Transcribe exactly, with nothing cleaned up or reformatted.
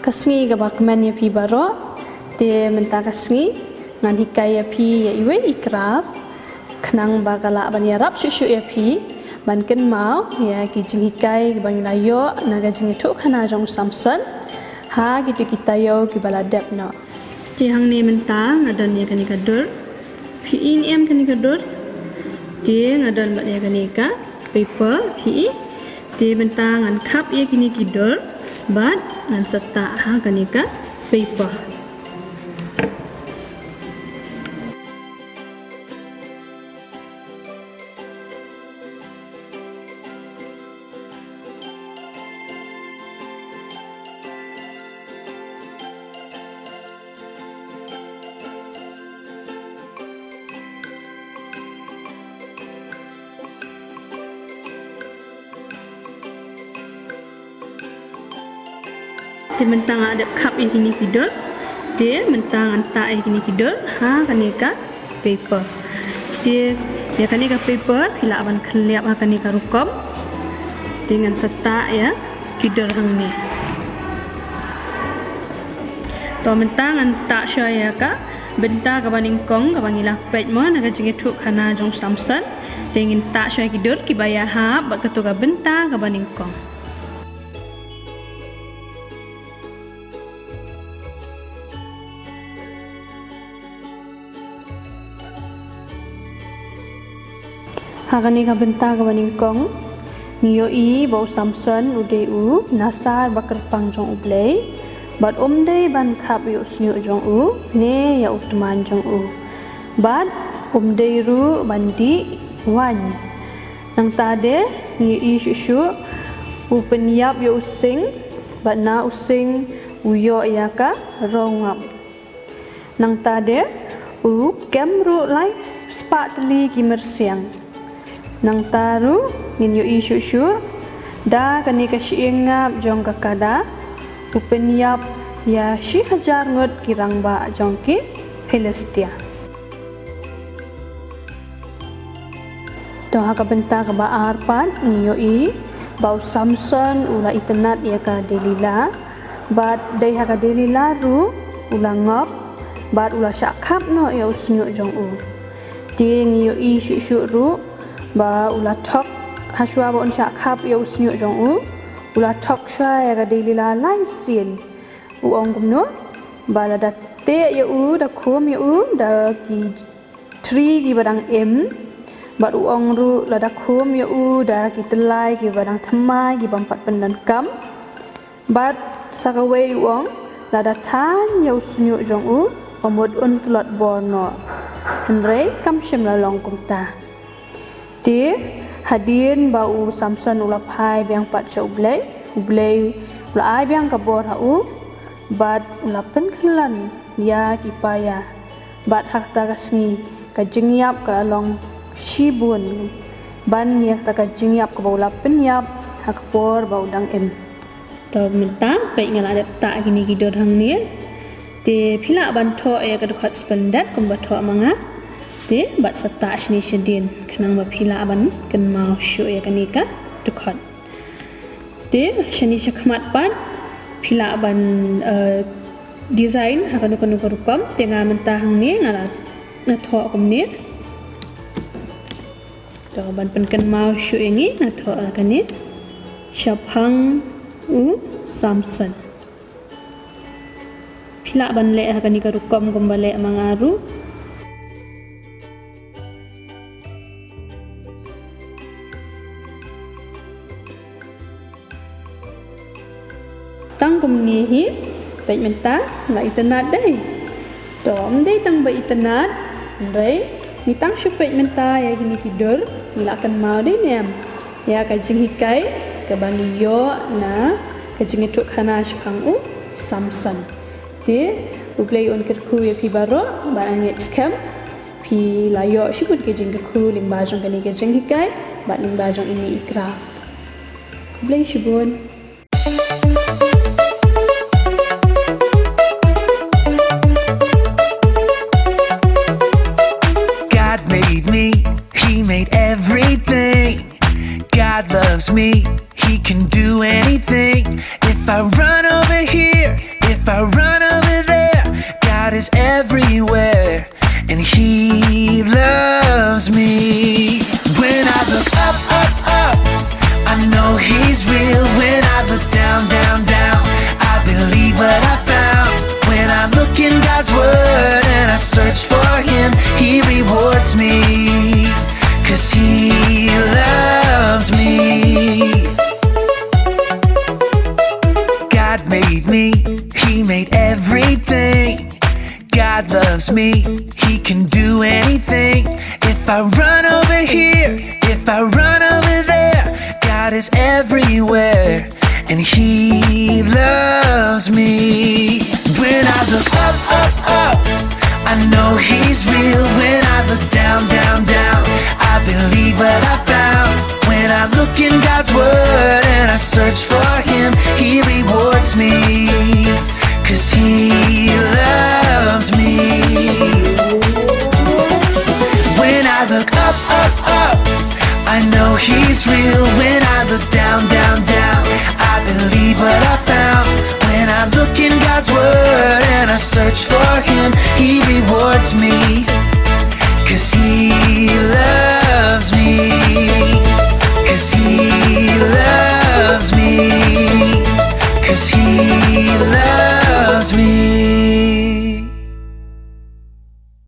Ka sngi kaba kmen ïa phi baroh. Te mynta ka sngi ngan hikai ïa phi ïa iwei i craft, khnang ba ka lah ban ïarap shuh shuh ïa phi ban kynmaw ïa ki jinghikai kiba ngi la ïoh na ka jingïathuhkhana jong u Samson ha kito ki taïew kiba la dep noh. Te hangne mynta nga don ïa kane ka dur. Phi i ne em kane ka dur? Te nga don bad ïa kane ka paper, phi i. Te mynta ngan khap ïa kine ki dur bad ngan sa tah ha kane ka paper. Te mynta nga dep khap ïa kine ki dur. Te mynta ngan tah ïa kine ki dur ha kane ka paper. Te ïa kane ka paper phi lah ban khyllap ha kane ka rukom. Te ngan sa tah ïa ki dur hangne. To mynta ngan tah shuwa ïa ka bynta kaba nyngkong kaba ngi la peit mo na ka jingïathuhkhana jong u Samson. Te ngin tah shuwa ïa ki dur kiba ïahap bad kato ka bynta kaba nyngkong. Ha kane ka bynta kaba nyngkong ngi ïohi ba u Samson u dei u nasar ba kyrpang jong U Blei, bad um dei ban khap ïa u shñiuh jong u ne ïa u tymmen jong u, bad um dei ruh ban dih waiñ. Nangta de ngi ïohi shuh shuh u pynïap ïa u sing, bad na u sing u ïoh ïa ka rongap. Nangta de u kem ruh lai spah tylli ki myrsiang. Nangta ruh ngin ïohi shuh shuh da kane ka shyieng ngap jong ka kada u pynïap ïa shi hajar ngut ki rangbah jong ki Philistia. To ha ka bynta kaba ar pat ngi ïohi ba u Samson u la itynnad ïa ka Delila, bad dei ha ka Delila ruh u la ngop, bad u la shah khap noh ïa u shñiuh jong u. Te ngi ïohi shuh shuh ruh ba u la thok, ha shuwa ba un shah khap ïa u shñiuh jong u, u la thok shuwa ïa ka Delila lai sien. U ong kumno? Ba lada teh ïa u, da khum ïa u da ki thri kiba dang im. Bad u ong ruh lada khum ïa u da ki tyllai kiba dang thymmai ki bym pat pyndonkam. Bad sa kawei u ong lada thaiñ ïa u shñiuh jong u, ba mut un tlot bor noh. Hynrei kam shym la long kumta. Te hadien ba u Samson u la phai biang pat sha U Blei, U Blei u la ai biang ka bor ha u, bad u la pynkhlaiñ ïa ki paia. Bad ha kata ka sngi ka jingïap ka la long shibun ban ïa kata ka jingïap kaba u la pynïap ha ka por ba u dang im. To mynta peit nga la dep tah kine ki dur hangne. Te phi lah ban thoh ïa ka dkhot splendid kumba thoh ma nga. Te bad sa tah shane shadien khnang ba phi lah ban kynmaw shuh ïa kane ka dkhot. Te shane shakhmat pat phi lah ban, eh, design ha kano kano ka rukom. Te nga mynta hangne nga la, nga thoh kumne. To ban pynkynmaw shuh ïa ngi nga thoh ïa kane shaphang u Samson. Phi lah ban leh ha kane ka rukom kumba leh ma nga ruh. Tang kumne hi, peit mynta la itynnad dei. To, ym dei tang ba itynnad, hynrei ngi tang shu peit mynta ïa kine ki dur, ngi la kynmaw dei ne em ïa ka jinghikai kaba ngi ïoh na ka jingïathuhkhana shaphang u Samson. Te U Blei un kyrkhu ïa phi baroh, bad nga ngeit skhem phi la ïoh shibun ki jingkyrkhu lyngba jong kane ka jinghikai bad lyngba jong ine i craft. Khublei shibun. God made me, He made everything. God loves me, He can do anything. If I run over here, He made everything. God loves me. He can do anything. If I run over here, if I run over there, God is everywhere. And He loves me. When I look up, up, up, I know He's real. When I look down, down, down, I believe what I found. When I look in God's Word and I search for Him, He rewards me. Cause He loves me. When I look up, up, up, I know He's real. When I look down, down, down, I believe what I found. When I look in God's Word and I search for Him, He rewards me.